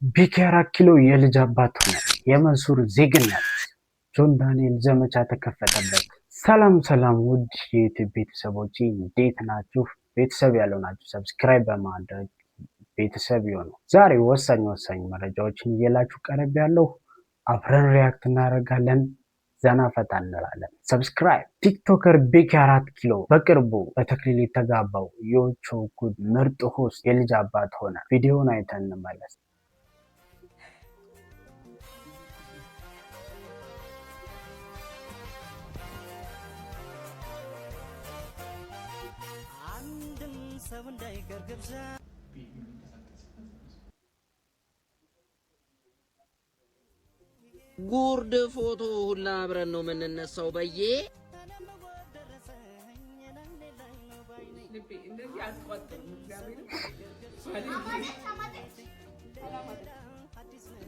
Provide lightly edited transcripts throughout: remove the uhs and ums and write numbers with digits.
ቤኪ አራት ኪሎ የልጅ አባት ሆነ። የመንሱር ዜግነት ጆን ዳንኤል ዘመቻ ተከፈተበት። ሰላም ሰላም፣ ውድ የዩቲዩብ ቤተሰቦች እንዴት ናችሁ? ቤተሰብ ያልሆናችሁ subscribe በማድረግ ቤተሰብ ይሁኑ። ዛሬ ወሳኝ ወሳኝ መረጃዎችን ይዤላችሁ ቀርቤያለሁ፣ አብረን react እናደርጋለን፣ ዘና ፈታ እንላለን። Subscribe። TikToker ቤኪ አራት ኪሎ በቅርቡ በተክሊል የተጋባው የወቾ ጉድ ምርጥ host የልጅ አባት ሆነ። ቪዲዮውን አይተን እንመለስ። ጉርድ ፎቶ ሁላ አብረን ነው የምንነሳው። በዬ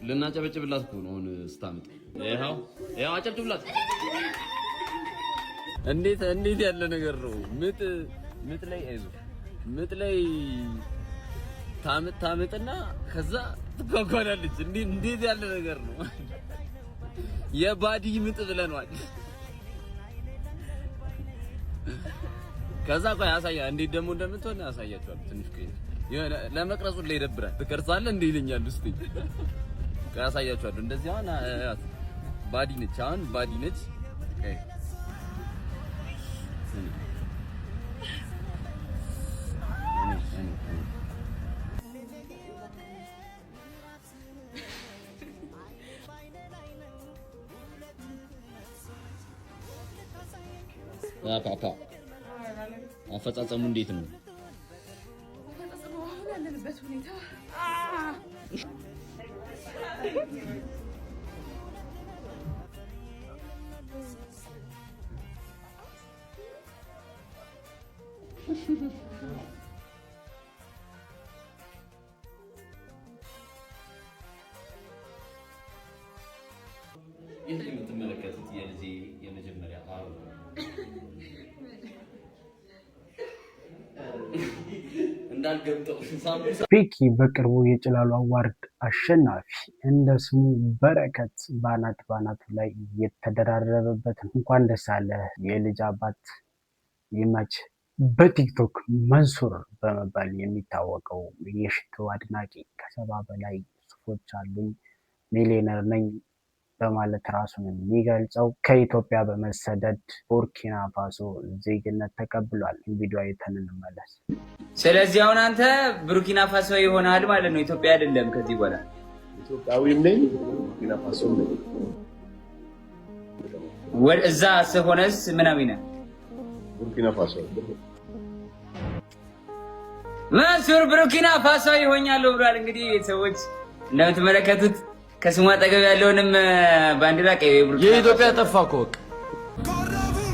ልናጨበጭብላት እኮ ነው አሁን ስታምጥ። ይኸው ይኸው አጨብጭብላት። እንዴት እንዴት ያለ ነገር ነው! ምጥ ምጥ ላይ አይዞህ ምጥ ላይ ታምጥ ታምጥና ከዛ ትጓጓላለች። እንዴት እንዴት ያለ ነገር ነው! የባዲ ምጥ ብለናል። ከዛ ቆይ አሳያ እንዴት ደግሞ እንደምትሆን አሳያቸዋለሁ። ትንሽ ቆይ የሆነ ለመቅረጹ ላይ ይደብራል። ትቀርጻለህ እንዴ ይለኛል ውስጤ። ቆይ አሳያቸዋለሁ። እንደዚህ አሁን ባዲ ነች፣ አሁን ባዲ ነች። ቆይ ፓፓ አፈጻጸሙ እንዴት ነው? አሁን ያለንበት ሁኔታ ይህ የምትመለከቱት የልጄ የመጀመሪያ አሩ እንዳልገብጠው። ቤኪ በቅርቡ የጭላሎ award አሸናፊ፣ እንደ ስሙ በረከት ባናት ባናቱ ላይ የተደራረበበት ነው። እንኳን ደስ አለህ የልጅ አባት ይመች። በቲክቶክ መንሱር በመባል የሚታወቀው የሽቶ አድናቂ ከ70 በላይ ሱፎች አሉኝ፣ ሚሊዮነር ነኝ በማለት ራሱን የሚገልጸው ከኢትዮጵያ በመሰደድ ቡርኪና ፋሶ ዜግነት ተቀብሏል። ቪዲዮ አይተን እንመለስ። ስለዚህ አሁን አንተ ቡርኪና ፋሶ ይሆናል ማለት ነው፣ ኢትዮጵያ አይደለም ከዚህ በኋላ። ኢትዮጵያዊም ነኝ፣ ቡርኪና ፋሶም ነኝ። እዛ ስሆነስ ምናዊ ነህ? ቡርኪና ፋሶ። መንሱር ቡርኪና ፋሶ ይሆኛለሁ ብሏል። እንግዲህ ሰዎች እንደምትመለከቱት ከስሙ አጠገብ ያለውንም ባንዲራ ቀይ የኢትዮጵያ ጠፋ እኮ በቃ።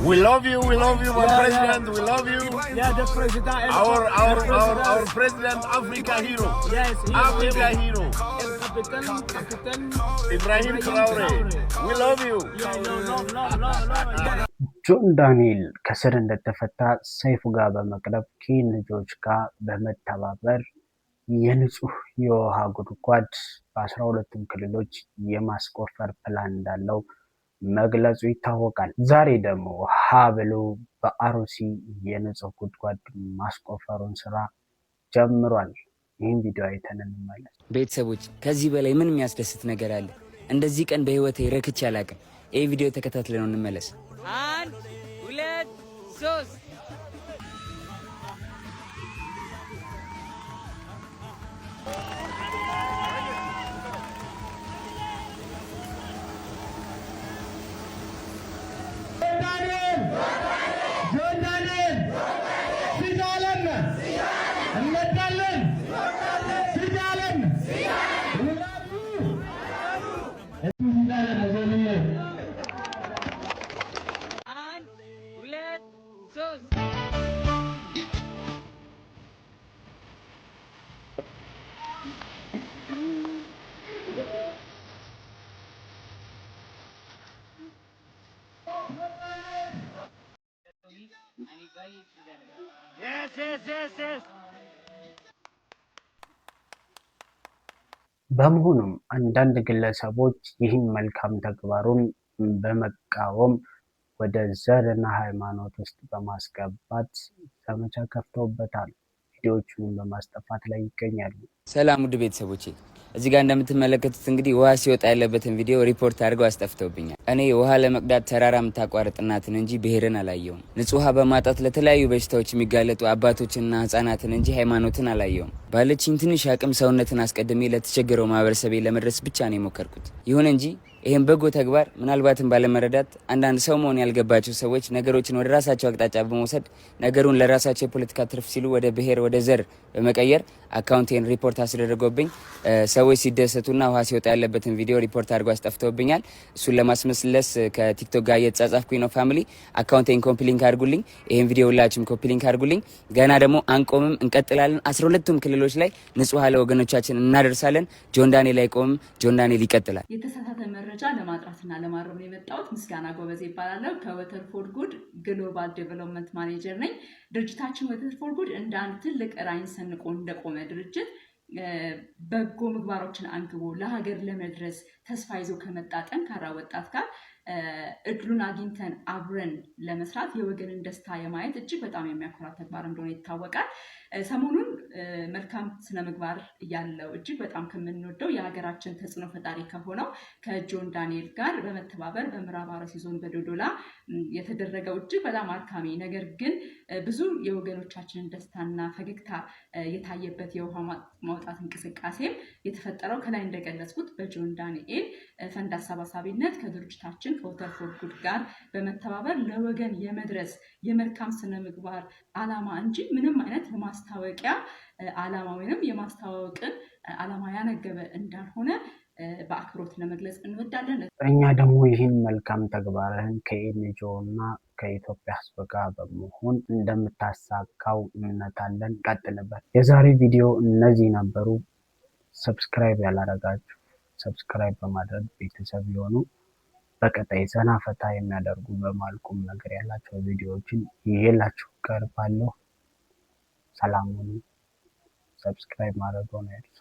We love you, we love you, my president, we love you. Yeah, the president. Our president, Africa hero. Yes, Africa hero. El Capitán, Capitán Ibrahim Traore. We love you. Yeah, no, no, no, no, no. ጆን ዳንኤል ከእስር እንደተፈታ ሰይፉ ጋር በመቅረብ ከልጆች ጋር በመተባበር የንጹህ የውሃ ጉድጓድ በ12ቱም ክልሎች የማስቆፈር ፕላን እንዳለው መግለጹ ይታወቃል። ዛሬ ደግሞ ሀ ብሎ በአሩሲ የንጹህ ጉድጓድ ማስቆፈሩን ስራ ጀምሯል። ይህን ቪዲዮ አይተን እንመለስ። ቤተሰቦች፣ ከዚህ በላይ ምን የሚያስደስት ነገር አለ? እንደዚህ ቀን በህይወቴ ረክቼ አላውቅም። ይህ ቪዲዮ ተከታትለን እንመለስ። አንድ፣ ሁለት፣ ሶስት። ጆን ዳንኤል ሲዳለን እንወዳለን፣ ሲዳለን። We love you. አንድ፣ ሁለት፣ ሶስት። Yes. በመሆኑም አንዳንድ ግለሰቦች ይህን መልካም ተግባሩን በመቃወም ወደ ዘርና ሃይማኖት ውስጥ በማስገባት ዘመቻ ከፍተውበታል። ቪዲዮዎቹንም በማስጠፋት ላይ ይገኛሉ። ሰላም ውድ ቤተሰቦቼ፣ እዚህ ጋር እንደምትመለከቱት እንግዲህ ውሃ ሲወጣ ያለበትን ቪዲዮ ሪፖርት አድርገው አስጠፍተውብኛል። እኔ ውሃ ለመቅዳት ተራራ የምታቋርጥ እናትን እንጂ ብሔርን አላየውም። ንጹህ ውሃ በማጣት ለተለያዩ በሽታዎች የሚጋለጡ አባቶችንና ህጻናትን እንጂ ሃይማኖትን አላየውም። ባለችኝ ትንሽ አቅም ሰውነትን አስቀድሜ ለተቸገረው ማህበረሰቤ ለመድረስ ብቻ ነው የሞከርኩት። ይሁን እንጂ ይህን በጎ ተግባር ምናልባትም ባለመረዳት አንዳንድ ሰው መሆን ያልገባቸው ሰዎች ነገሮችን ወደ ራሳቸው አቅጣጫ በመውሰድ ነገሩን ለራሳቸው የፖለቲካ ትርፍ ሲሉ ወደ ብሔር፣ ወደ ዘር በመቀየር አካውንቴን ሪፖርት አስደርገውብኝ ሰዎች ሲደሰቱና ውሃ ሲወጣ ያለበትን ቪዲዮ ሪፖርት አድርገው አስጠፍተውብኛል። እሱን ለማስመለስ ከቲክቶክ ጋር እየተጻጻፍኩኝ ነው። Family፣ አካውንቴን copy link አድርጉልኝ። ይህን ቪዲዮ ሁላችሁም copy link አድርጉልኝ። ገና ደግሞ አንቆምም፣ እንቀጥላለን። 12ቱም ክልሎች ላይ ንጹህ ውሃ ለወገኖቻችን እናደርሳለን። ጆን ዳንኤል አይቆምም። ጆን ዳንኤል ይቀጥላል። የተሳሳተ መረጃ ለማጥራትና ለማረም ነው የመጣሁት። ምስጋና ጎበዜ እባላለሁ። ከ Water for Good Global Development Manager ነኝ። ድርጅታችን Water for Good እንደ አንድ ትልቅ ራዕይን ሰንቆ እንደቆመ ድርጅት፣ በጎ ምግባሮችን አንግቦ ለሀገር ለመድረስ ተስፋ ይዞ ከመጣ ጠንካራ ወጣት ጋር እድሉን አግኝተን አብረን ለመስራት የወገንን ደስታ የማየት እጅግ በጣም የሚያኮራ ተግባር እንደሆነ ይታወቃል። ሰሞኑን መልካም ስነ ምግባር ያለው፣ እጅግ በጣም ከምንወደው የሀገራችን ተጽዕኖ ፈጣሪ ከሆነው ከጆን ዳንኤል ጋር በመተባበር በምዕራብ አርሲ ዞን በዶዶላ የተደረገው እጅግ በጣም አድካሚ ነገር ግን ብዙ የወገኖቻችንን ደስታና ፈገግታ የታየበት የውሃ ማውጣት እንቅስቃሴም የተፈጠረው ከላይ እንደገለጽኩት በጆን ዳንኤል ፈንድ አሰባሳቢነት ከድርጅታችን ከ Water for Good ጋር በመተባበር ለወገን የመድረስ የመልካም ስነ ምግባር ዓላማ እንጂ ምንም አይነት የማስታወቂያ ዓላማ ወይም የማስተዋወቅን ዓላማ ያነገበ እንዳልሆነ በአክብሮት ለመግለጽ እንወዳለን። እኛ ደግሞ ይህን መልካም ተግባርህን ከ NGO እና ከኢትዮጵያ ሕዝብ ጋር በመሆን እንደምታሳካው እምነት አለን። ቀጥልበት። የዛሬ ቪዲዮ እነዚህ ነበሩ። Subscribe ያላረጋችሁ subscribe በማድረግ ቤተሰብ የሆኑ፣ በቀጣይ ዘና ፈታ የሚያደርጉ በማልቁም ነገር ያላቸው ቪዲዮዎችን ይዤላችሁ ቀርባለሁ። ሰላም ሁኑ። Subscribe ማድረግዎን አይርሱ።